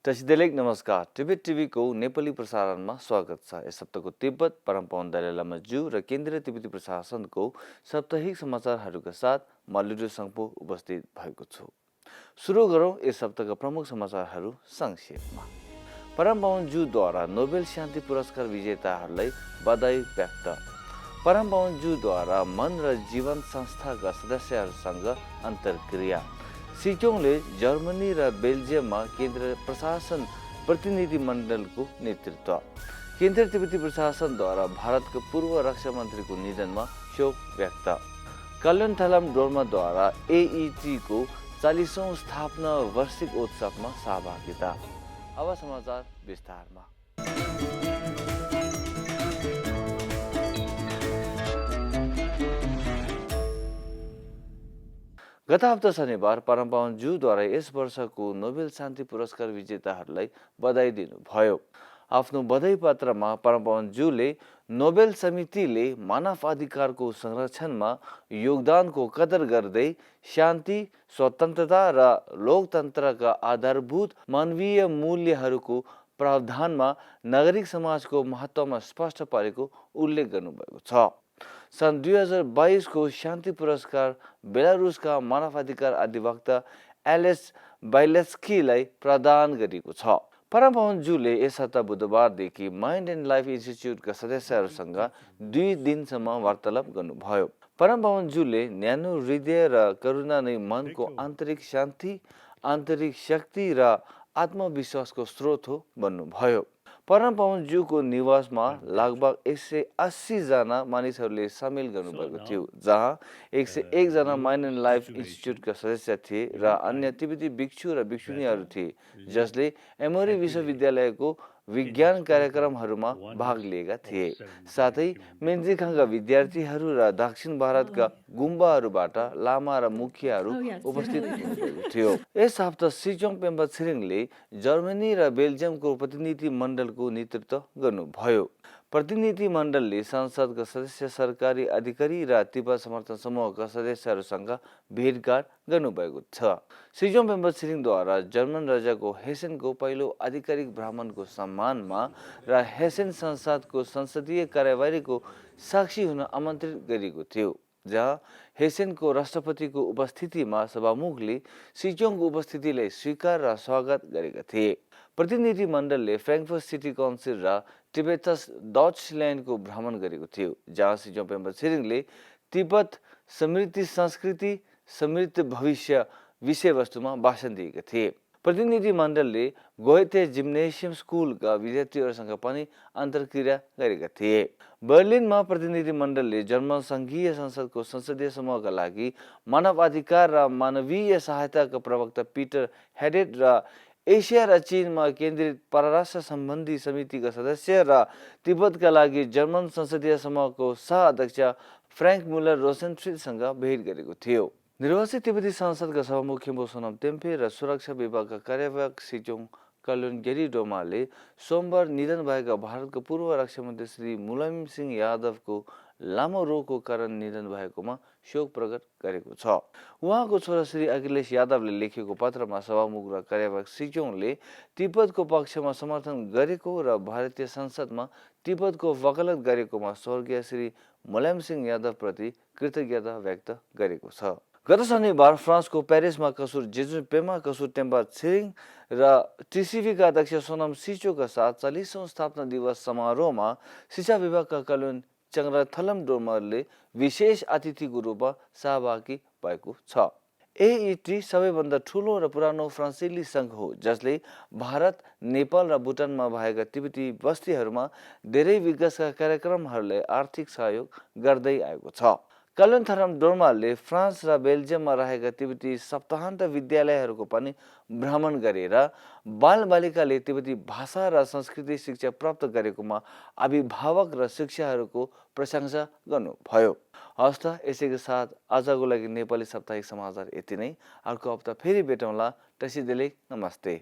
टसिदेलेक नमस्कार तिब्बत टिभीको नेपाली प्रसारणमा स्वागत छ। यस हप्ताको तिब्बत परम पावन दलाई लामा ज्यू र केन्द्रीय तिब्बती प्रशासनको साप्ताहिक समाचारहरूका साथ म लिडु सङ्पो उपस्थित भएको छु। सुरु गरौँ यस हप्ताका प्रमुख समाचारहरू संक्षेपमा। परम पावन ज्यूद्वारा नोबेल शान्ति पुरस्कार विजेताहरूलाई बधाई व्यक्त। परम पावन ज्यूद्वारा मन र जीवन संस्थाका सदस्यहरूसँग अन्तर्क्रिया। सिक्योङले जर्मनी र बेल्जियममा केन्द्रीय प्रशासन प्रतिनिधिमण्डलको नेतृत्व। केन्द्रीय तिब्बती प्रशासनद्वारा भारतको पूर्व रक्षा मन्त्रीको निधनमा शोक व्यक्त। कल्याण थलम डोर्माद्वारा एईटीको 40औं स्थापना वार्षिक उत्सवमा सहभागिता। अब समाचार विस्तारमा। गत हप्ता शनिबार परम पावन ज्यूद्वारा यस वर्षको नोबेल शान्ति पुरस्कार विजेताहरूलाई बधाई दिनुभयो। आफ्नो बधाई पत्रमा परम पावन ज्यूले नोबेल समितिले मानव अधिकारको संरक्षणमा योगदानको कदर गर्दै शान्ति, स्वतन्त्रता र लोकतन्त्रका आधारभूत मानवीय मूल्यहरूको प्रावधानमा नागरिक समाजको महत्त्वमा स्पष्ट पारेको उल्लेख गर्नुभएको छ। सन् 2022 को शान्ति पुरस्कार बेलारुसका मानवाधिकार अधिवक्ता एलेस बाइलेस्कीलाई प्रदान गरिएको छ। परम पावन ज्यूले यस हप्ता बुधबारदेखि माइन्ड एन्ड लाइफ इन्स्टिच्युटका सदस्यहरूसँग 2 दिनसम्म वार्तालाप गर्नुभयो। परम पावन ज्यूले न्यानो हृदय र करुणा नै मनको आन्तरिक शान्ति, आन्तरिक शक्ति र आत्मविश्वासको स्रोत हो भन्नुभयो। परम पावन ज्यूको निवासमा लगभग 180 जना मानिसहरूले सामेल गर्नुभएको थियो, जहाँ 101 जना माइन्ड एन्ड लाइफ इन्स्टिच्युटका सदस्य थिए र अन्य तिब्बती भिक्षु र भिक्षुणीहरू थिए जसले एमोरी विश्वविद्यालयको विज्ञान कार्यक्रमहरूमा भाग लिएका थिए। साथै मेन्जिखाङका विद्यार्थीहरू र दक्षिण भारतका गुम्बाहरूबाट लामा र मुखियाहरू उपस्थित हुनुभएको थियो। यस हप्ता सिचोङ पेम्बा छिरिङले जर्मनी र बेल्जियमको प्रतिनिधि मण्डलको नेतृत्व गर्नुभयो। प्रतिनिधि मण्डलले संसदका सदस्य, सरकारी अधिकारी र तिब्बत समर्थन समूहका सदस्यहरूसँग भेटघाट गर्नुभएको छ। सिचोङ पेम्बा छिरिङद्वारा जर्मन राजाको हेसेनको पहिलो आधिकारिक भ्रमणको सम्मानमा र हेसेन संसदको संसदीय कार्यवाहीको साक्षी हुन आमन्त्रित गरिएको थियो, जहाँ हेसेनको राष्ट्रपतिको उपस्थितिमा सभामुखले सिचोङको उपस्थितिलाई स्वीकार र स्वागत गरेका थिए। प्रतिनिधि मण्डलले फ्र्याङ्कफर्ट सिटी काउन्सिल र टिबेटस डचल्यान्डको भ्रमण गरेको थियो, जहाँ सिचोङ पेम्बा छिरिङले तिब्बत समृद्धि संस्कृति, समृद्ध भविष्य विषयवस्तुमा भाषण दिएका थिए। प्रतिनिधि मण्डलले गोएथे जिम्नेसियम स्कुलका विद्यार्थीहरूसँग पनि अन्तर्क्रिया गरेका थिए। बर्लिनमा प्रतिनिधि मण्डलले जर्मन सङ्घीय संसदको संसदीय समूहका लागि मानवाधिकार र मानवीय सहायताका प्रवक्ता पिटर हेडेट र एसिया र चीनमा केन्द्रित परराष्ट्र सम्बन्धी समितिका सदस्य र तिब्बतका लागि जर्मन संसदीय समूहको सह-अध्यक्ष फ्र्याङ्क मुलर रोसेनफ्रिडसँग भेट गरेको थियो। निर्वाचित तिब्बती संसदका सभामुख खिम्बो सोनाम तेम्पे र सुरक्षा विभागका कार्यवाहक सिचोङ कल्याण गेरी डोमाले सोमबार निधन भएका भारतको पूर्व रक्षा मन्त्री श्री मुलायम सिंह यादवको लामो रोगको कारण निधन भएकोमा शोक प्रकट गरेको छ। उहाँको छोरा श्री अखिलेश यादवले लेखेको पत्रमा सभामुख र कार्यवाहक सिचोङले तिब्बतको पक्षमा समर्थन गरेको र भारतीय संसदमा तिब्बतको वकालत गरेकोमा स्वर्गीय श्री मुलायम सिंह यादवप्रति कृतज्ञता व्यक्त गरेको छ। गत शनिबार फ्रान्सको पेरिसमा कसुर जेजुन पेमा कसुर टेम्बा छिरिङ र टिसिबीका अध्यक्ष सोनाम सिचोका साथ 40औं स्थापना दिवस समारोहमा शिक्षा विभागका कल्याण चङ्ग्राथलम डोर्माले विशेष अतिथिको रूपमा सहभागी भएको छ। एईटी सबैभन्दा ठुलो र पुरानो फ्रान्सेली सङ्घ हो जसले भारत, नेपाल र भुटानमा भएका तिब्बती बस्तीहरूमा धेरै विकासका कार्यक्रमहरूलाई आर्थिक सहयोग गर्दै आएको छ। कल्याण थलम डोर्माले फ्रान्स र बेल्जियममा रहेका तिब्बती सप्ताहन्त विद्यालयहरूको पनि भ्रमण गरेर बालबालिकाले तिब्बती भाषा र संस्कृति शिक्षा प्राप्त गरेकोमा अभिभावक र शिक्षकहरूको प्रशंसा गर्नुभयो। हस्त यसैको साथ आजको लागि नेपाली साप्ताहिक समाचार यति नै। अर्को हप्ता फेरि भेटौँला। टसिदेले नमस्ते।